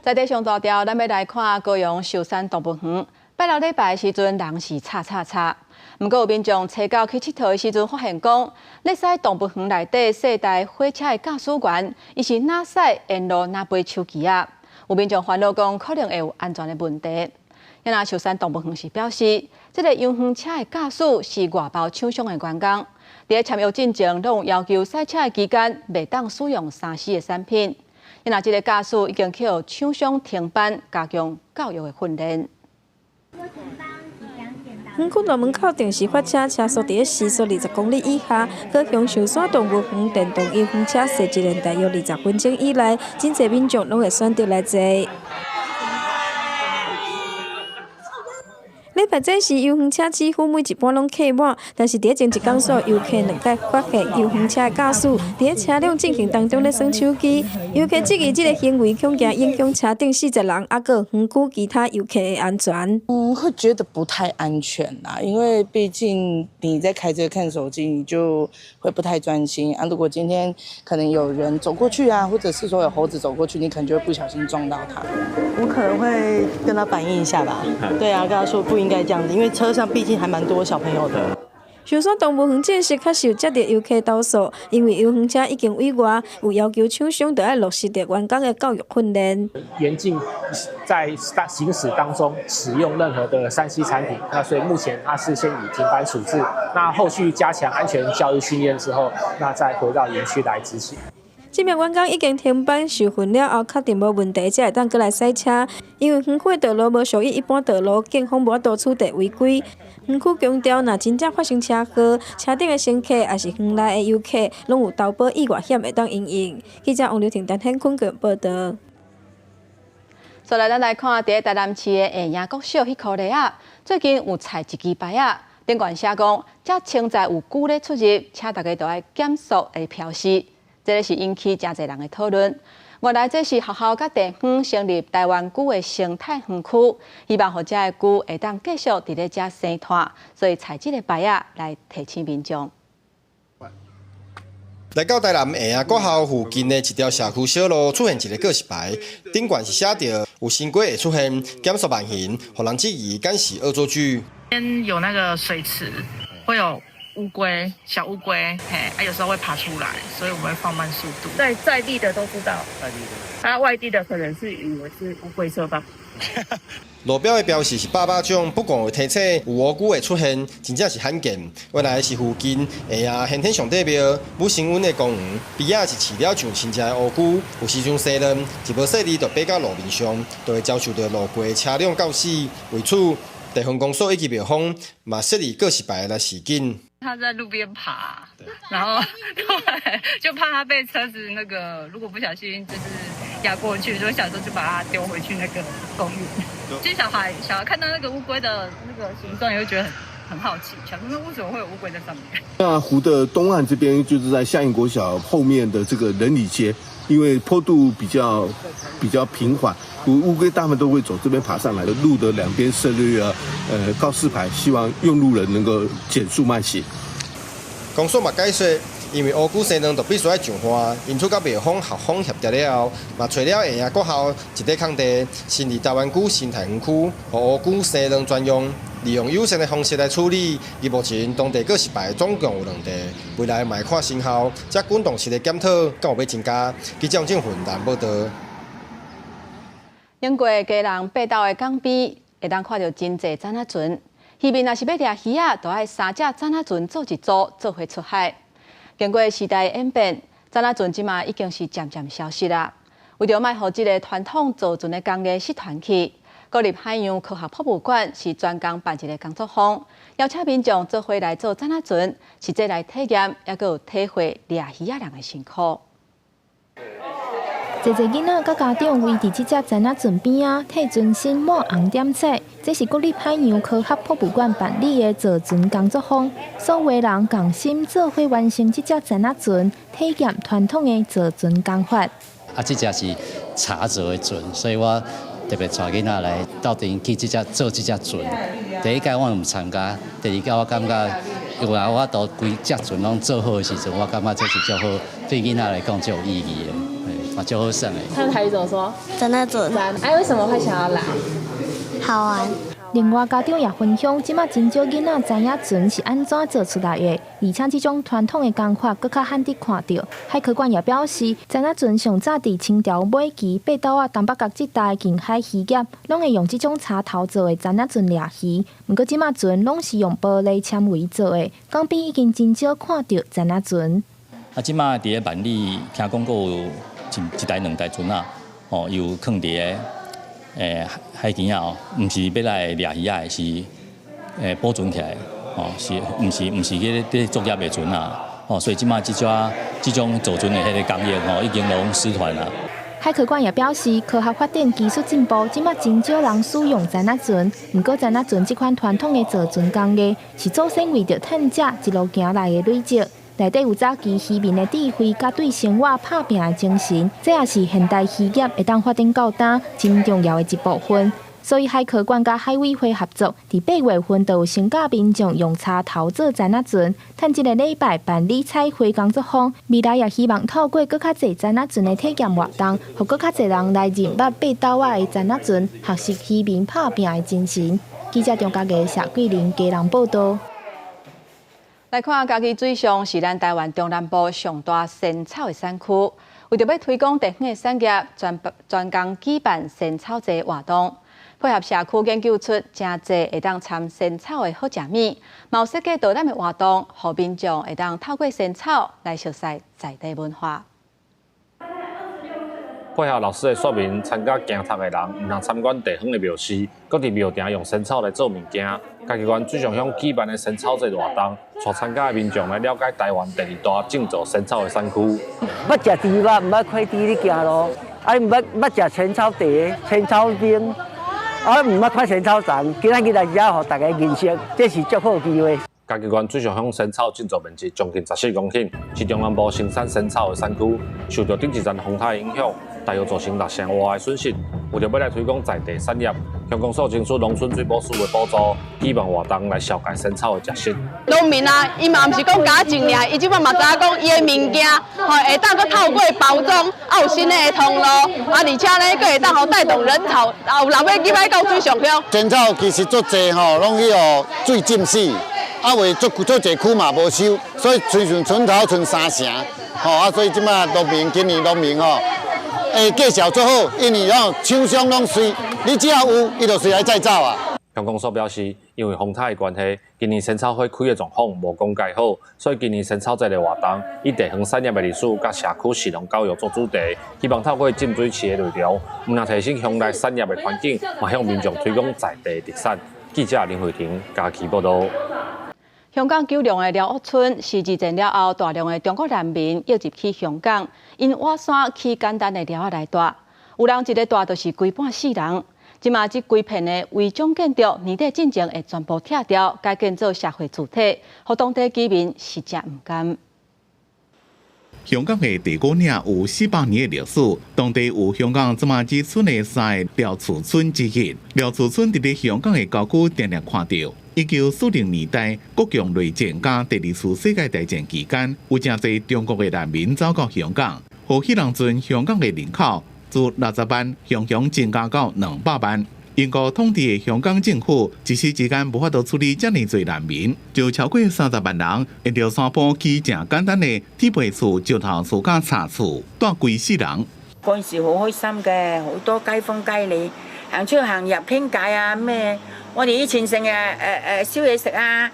在這上大條，咱欲來看高雄壽山動物園。拜六禮拜的時陣，人是吵吵吵。毋過有民眾初九去𨑨迌的時陣，發現講，咧駛動物園內底細台火車的駕駛員，伊是若駛沿路若背手機仔。有民眾煩惱講，可能會有安全的問題。啊若壽山動物園是表示，這个遊園車的駕駛是外包廠商的員工，佇咧簽約進前，攏有要求賽車的期間袂當使用3C 的產品。啊若這个駕駛已經去予廠商停班，加強教育的訓練。園區大門口定時發車，車速佇咧時速20公里以下。高雄壽山動物園電動遊園車設置了大約20分鐘以內，真濟民眾攏會選擇來坐。禮拜這時遊園車幾乎每一班攏客滿，但是佇咧前一工所有遊客兩擺發現遊園車的駕駛佇咧車輛進行當中咧耍手機，遊客質疑這个行為恐驚影響車頂40人，猶閣園區其他遊客的安全。會覺得不太安全啦，因為畢竟你在開車看手機，你就會不太專心啊。如果今天可能有人走過去啊，或者是說有猴子走過去，你可能就會不小心撞到他。我可能會跟他反映一下吧。對啊，跟他說不應該這樣子，因為車上畢竟還蠻多小朋友的。壽山動物園證實較受接到遊客投訴，因為遊園車已經委外，有要求廠商著愛落實著員工的教育訓練。嚴禁在行駛當中使用任何的3C 產品。那所以目前它是先以停班處置，那後續加強安全教育訓練之後，那再回到園區來執行。這名員工已經停班受訓了後，確定無問題，才會當閣來駛車。因為園區的道路無屬於一般道路，警方無法度取締違規。園區強調，若真正發生車禍，車頂的乘客抑是園內的遊客，攏有投保意外險會當應用。記者王劉婷、陳顯坤報導。再來，咱來看佇咧台南市的下營國小彼箍犁仔，最近有菜一支牌仔，頂懸寫講，遮清在有龜咧出入，請大家著愛減速的標示。這个是引起誠濟人的討論。原來這是學校佮地方成立台灣龜的生態園區，希望予遮的龜會當繼續佇咧遮生湠，所以採這个牌仔來提醒民眾。來到台南下營國校附近的一條社區小路，出現一个告示牌，頂懸是寫著有新龜會出現，減速慢行，予人質疑敢是惡作劇。邊有那個水池，會有烏龜，小烏龜，嘿，啊，有時候會爬出來，所以我們會放慢速度。在地的都知道，在地的，啊，外地的可能是以為是烏龜車吧。路標的標示是百百種，不過會提醒有烏龜會出現，真正是罕見。原來是附近下營玄天上帝廟、武聖溫的公園邊仔是飼了上千隻的烏龜，有時陣生卵，一無細膩就爬到路面上，就會遭受著路過的車輛轎死。為此，地方公所以及廟方嘛設立告示牌來示警。他在路邊爬，然後對，就怕他被車子那個，如果不小心就是壓過去，就想說就把它丟回去那個公園。其實小孩看到那個烏龜的那個形狀，也會覺得很很好奇，想說為什麼會有烏龜在上面？那湖的東岸這邊就是在下營國小後面的這個仁里街，因為坡度比較平緩，烏龜大部分都會走這邊爬上來的。路的兩邊設立了告示牌，希望用路人能夠減速慢行。公所嘛解說，因為烏龜生卵就必須愛上岸，因此佮廟方校方協調了後，嘛揣了下營國校一塊空地，新立大灣區生態園區，予烏龜生卵專用，利用友善的方式來處理。而目前當地閣是排總共有兩地，未來嘛會看成效，這滾動式的檢討敢有欲增加？記者鄭雲南報導。英國基隆八斗的港邊，會當看著真濟展仔船。漁民若是欲掠魚仔，就愛三隻展仔船做一組，做伙出海。經過時代演變，展仔船這馬已經是漸漸消失啦。為著莫予這个傳統造船的工藝失傳去，國立海洋科學博物館是專工辦一个工作坊，邀請民眾做伙來做展仔船，實際來體驗，猶閣有體會掠魚仔人的辛苦。濟濟囡仔佮家長圍佇這隻展仔船邊仔，替船身抹紅點彩。這是國立海洋科學博物館辦理的造船工作坊，所有人共心做伙完成這隻展仔船，體驗傳統的造船工法。啊，這隻是柴做的船，所以我特別帶囡仔來鬥陣去這隻做這隻船。第一屆我毋參加，第二屆我感覺有來我都規隻船攏做好的時陣，我感覺這是足好，對囡仔來講足有意義的。啊，就好耍的。他台語怎麼說？展仔船。哎，為什麼會想要來？好玩。另外，家長也分享，這馬真少囡仔知影船是按怎做出來的，而且這種傳統的工法閣較罕得看著。海科館也表示，展仔船上早佇清朝尾期，八斗仔東北角這帶近海漁業，攏會用這種柴頭做的展仔船掠魚。毋過這馬船攏是用玻璃纖維做的，港邊已經真少看著展仔船。啊，這馬佇咧萬里聽講閣有一台兩台船仔，哦，有囥佇咧海墘仔哦，毋是欲來掠魚仔的，是保存起來，哦，是毋是毋是去咧作業的船仔，哦，所以這馬這種造船的彼个工藝吼，已經攏失傳啦。海科館也表示，科學發展、技術進步，這馬真少人使用展仔船。毋過，展仔船這款傳統的造船工藝，是祖先為著趁食一路行來的累積。內底有早期漁民的智慧，佮對生活拍拚的精神，這也是現代漁業會當發展到今真重要的一部分。所以海科館佮海委會合作，佇8月份就有先教民眾用柴頭做展仔船，趁這个禮拜辦理彩繪工作坊。未來也希望透過閣較濟展仔船的體驗活動，予閣較濟人來認捌八斗仔的展仔船，學習漁民拍拚的精神。記者張家傑、謝桂林基隆報導。來看，嘉義水上是咱台灣中南部上大仙草的產區。為著欲推廣地方的產業，專工舉辦仙草節活動，配合社區研究出誠濟會當摻仙草的好食物，嘛有設計導覽的活動，予民眾會當透過仙草來熟悉在地文化。配合老師的說明，參加行讀的人毋通參觀地方的廟寺，閣佇廟埕用仙草來做物件。嘉義縣水上鄉舉辦的仙草節活動，帶參加的民眾來了解台灣第二大種植仙草的產區。捌食豬肉，毋捌看豬咧行路，啊，毋捌捌食仙草茶、仙草冰，啊，毋捌看仙草叢。今仔日來遮，予大家認識，這是足好機會。嘉義縣水上鄉仙草種植面積將近14公頃，是中南部生產仙草的產區。受著頂一陣風颱影響，大約造成6成外的損失。為著欲來推廣在地產業，鄉公所爭取農村水保署的補助，舉辦活動來紹介仙草的食食。農民啊，伊嘛毋是講共種爾，伊這擺嘛知影講伊的物件，吼會當閣透過包裝，啊有新的通路，啊而且呢，閣會當予帶動人潮，啊有人欲入來到水上鄉。仙草其實足濟吼，攏去予水浸死，啊話足足濟區嘛無收，所以親像村頭賰三成，吼啊所以這擺農民今年農民吼，介紹足好，因為吼廠商攏隨，你只要有，伊就隨來載走啊。鄉公所表示，因為風颱的關係，今年仙草花開的狀況無講蓋好，所以今年仙草節的活動以地方產業的歷史佮社區食農教育做主題，希望透過浸水池的內容，毋但提升鄉內產業的環境，嘛向民眾推廣在地特產。記者林慧婷嘉義報導。香港九龍的寮屋村是二戰了後，大量的中國難民湧入去香港，𪜶倚山起簡單的寮仔來蹛，有人一个蹛就是規半世人。這馬這規片的違章建築年底進前會全部拆掉，改建做社會住宅，予當地居民實在毋甘。香港的地古嶺有400年的歷史，當地有香港這馬只賰的三个寮厝村之一。寮厝村佇咧香港的郊區定定看著。1940年代，國共內戰佮第二次世界大戰期間，有誠濟中國的難民走到香港。予彼當陣香港的人口自60萬，雄雄增加到200萬。英國統治的香港政府一時之間無法度處理遮爾濟難民，就超過30萬人，沿著山坡起誠簡單的鐵皮厝、石頭厝佮柴厝，蹛規世人。嗰陣時好開心嘅，好多街坊街里行出行入傾偈啊咩，我哋以前成日燒嘢食啊，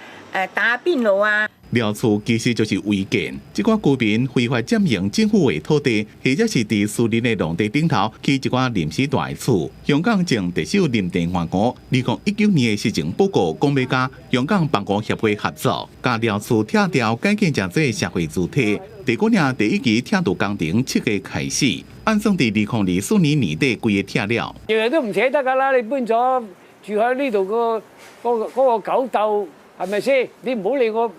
打邊爐啊。寮厝其實就是違建，這寡居民非法佔用政府的土地，或者是佇私人的農地頂頭起一寡臨時蹛的厝。香港前特首林鄭月娥2019年的施政報告講欲佮香港房屋協會合作，共寮厝拆掉，改建成做社會住宅。地古嶺第一期拆除工程7月開始，按算佇2024年年底規个拆了。日日都唔捨得㗎啦！你搬咗住喺呢度個嗰個狗竇係咪先？你唔好理我。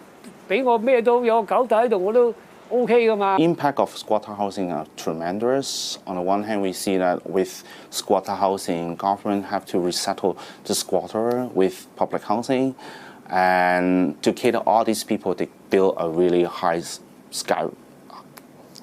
俾我咩都有狗竇喺度，我都 OK 噶嘛。 Impact of squatter housing are tremendous. On the one hand, we see that with squatter housing, government have to resettle the squatter with public housing, and to cater all these people, they build a really high sky,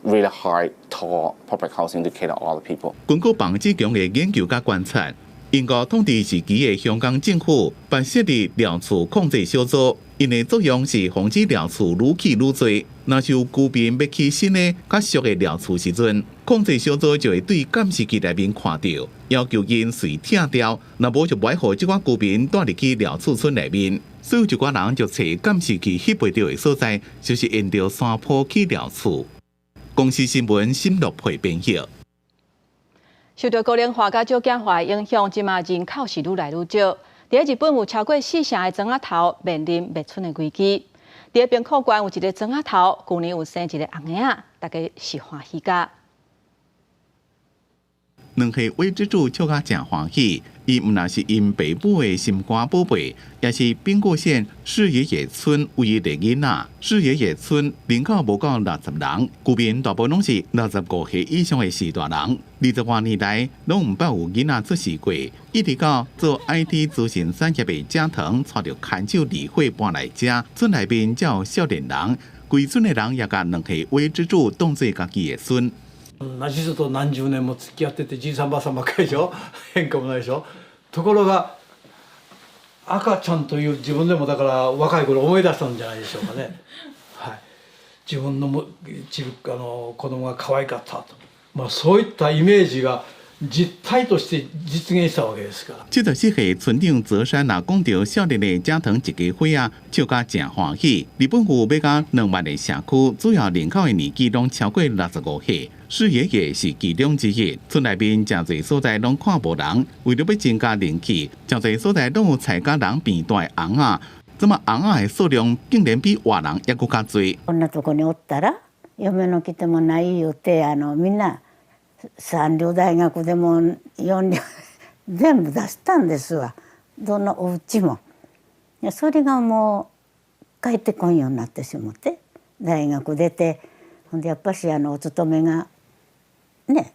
really high tall public housing to cater all the people. 根據彭志強的研究佮觀察，英國統治時期的香港政府辦設立寮厝控制小組。𪜶的作用是防止寮厝愈起愈濟。若是有居民欲起新的較俗的寮厝時陣，控制小組就會對監視器內面看著，要求𪜶隨拆掉，若無就無愛予這寡居民蹛入去寮厝村內面。所以有一寡人就揣監視器翕袂著的所在，就是沿著山坡起寮厝。公視新聞新樂佩編譯。受著高齡化佮少子化的影響，這馬人口是愈來愈少。佇日本有超過四成的庄仔頭面臨滅村的危機。佇兵庫縣有一个庄仔頭，舊年有生一个紅嬰仔，大家是歡喜甲。兩歲尾之主笑甲誠歡喜，伊毋但是𪜶爸母的心肝寶貝，也是兵庫縣矢野野村唯一的囡仔。矢野野村人口無夠60人，居民大部分攏是65歲以上的序大人。20外年來，攏毋捌有囡仔出世過。一直到做 IT 資訊產業的加藤，帶著牽手離歲搬來遮，村內面才有少年人，規村的人也共兩歲尾之主當做家己的孫。同じ人と何十年も付き合っててじいさんばあさんばっかりでしょ。変化もないでしょ。ところが赤ちゃんという自分でもだから若い頃思い出したんじゃないでしょうかね。はい、自分のもちびあの子供が可愛かったと、まあ、そういったイメージが実態として実現したわけですから。74歲村長澤山若講著少年的加藤一家伙仔，笑甲誠歡喜。日本有欲到2萬的社區，主要人口的年紀攏超過65歲。矢野野是其中之一。村內面誠濟所在攏看無人，為著欲增加人氣，誠濟所在攏有菜佮人變大的尪仔。這馬尪仔的數量竟然比活人猶閣較濟。こんなとこにおったら嫁の来てもない言うてみんな三流大学でも四流全部出したんですわ、どのお家も。それがもう帰ってこんようになってしもて、大学出てほんでやっぱしお勤めがね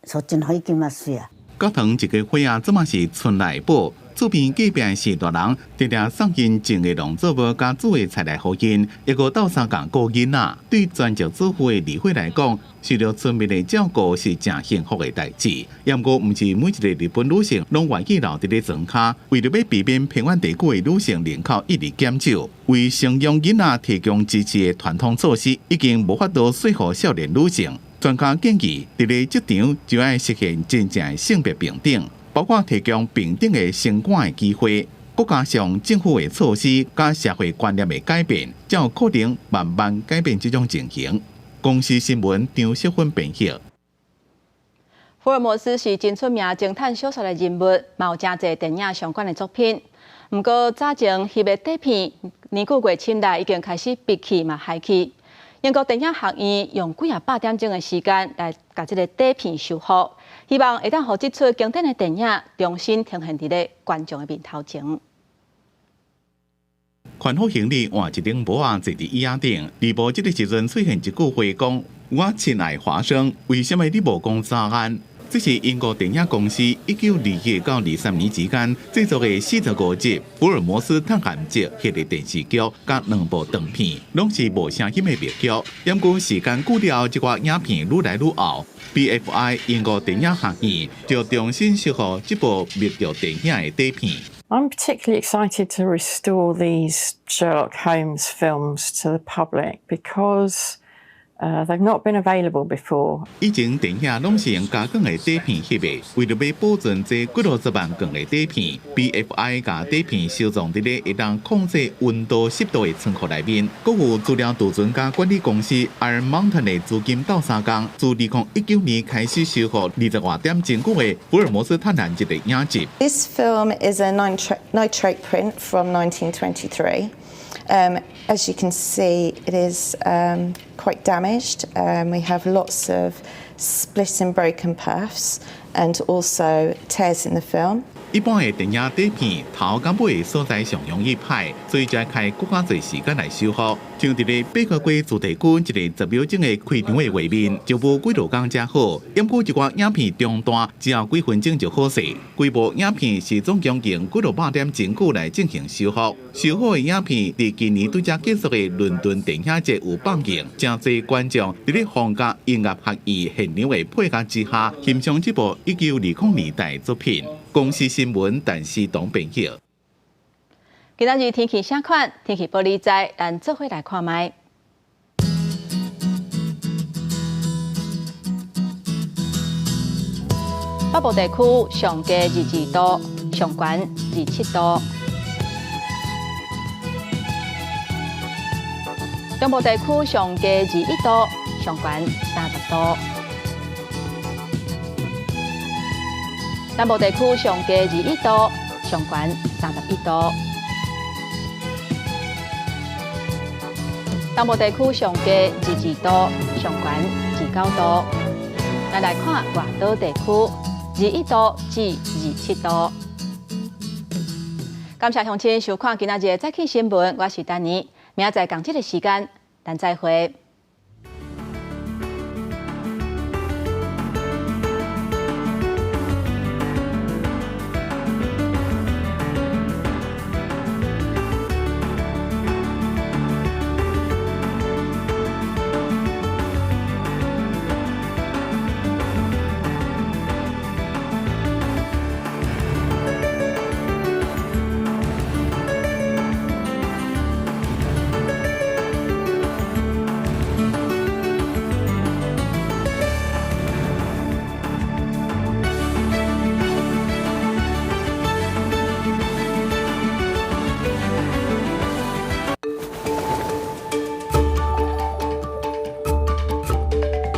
そっちの方行きますや。加藤一家伙仔這馬是村內寶，厝邊隔壁序大人，定定送𪜶種的農作物佮煮的菜來予𪜶，猶閣鬥相共顧囡仔。對全職主婦的李慧來講，受著村民的照顧是誠幸福的代誌。也毋過，毋是每一个日本女性攏願意留佇咧莊跤，為著欲避免偏遠地區的女性人口一直減少，為生養囡仔提供支持的傳統措施已經無法度說服少年女性。專家建議，佇咧職場就愛實現真正的性別平等，包括提供平等的升官的機會，閣加上政府的措施佮社會觀念的改變，才有可能慢慢改變這種情形。公視新聞張淑芬編譯。福爾摩斯是真出名偵探小說的人物，嘛有誠濟電影相關的作品。毋過早前翕的底片，年久月深來已經開始閉氣嘛害去。英國電影學院用幾仔百點鐘的時間來共這个底片修復，希望會當予這齣經典的電影重新呈現佇咧觀眾的面頭前。寬幅行李換一頂帽仔坐佇椅仔頂，而無這个時陣出現一句話講：我親愛華生，為啥物你無講早安？這是英國電影公司1921到23年之間製作的45集《福爾摩斯探案集》系列電視劇，佮兩部長片，攏是無聲音的默劇。毋過時間久了後，這寡影片愈來愈厚。BFI 英國電影學院就重新修復這部默劇電影的底片。 I'm particularly excited to restore these Sherlock Holmes films to the public because they've not been available before. 以前電影攏是用加鋼的底片翕的，為著欲保存這幾落十萬卷的底片，BFI 共底片收藏佇咧會當控制溫度濕度的倉庫內面。閣有資料儲存佮管理公司 Iron Mountain 的資金鬥相共，自2019年開始修復20外點鐘久的福爾摩斯探案集的影集。 This film is a nitrate print from 1923. As you can see, it is quite damaged. We have lots of split and broken perfs and also tears in the film. 一般的電影底片頭佮尾所在上容易歹，所以才開閣較濟時間來修復。像佇咧八卦街主題曲一個10秒鐘的開場的畫面，就無幾落工才好。毋過一寡影片中斷，只要幾分鐘就好勢。規部影片是總共用幾落百點鐘久來進行修復。修好的影片佇今年拄才結束的倫敦電影節有放映，誠濟觀眾佇咧皇家音樂學院現場的配樂之下，欣賞這部1920年代作品。公視新聞，陳思東編譯。今仔日天氣啥款？天氣報你知，咱做伙來看覓。北部地區上低22度，上懸27度；中部地區上低21度，上懸30度；南部地區上低21度，上懸31度；東部地區上低22度，上懸29度。咱來看外島地區，21度至27度。感謝鄉親收看今仔日的早起新聞，我是丹妮，明仔載仝這个時間，咱再會。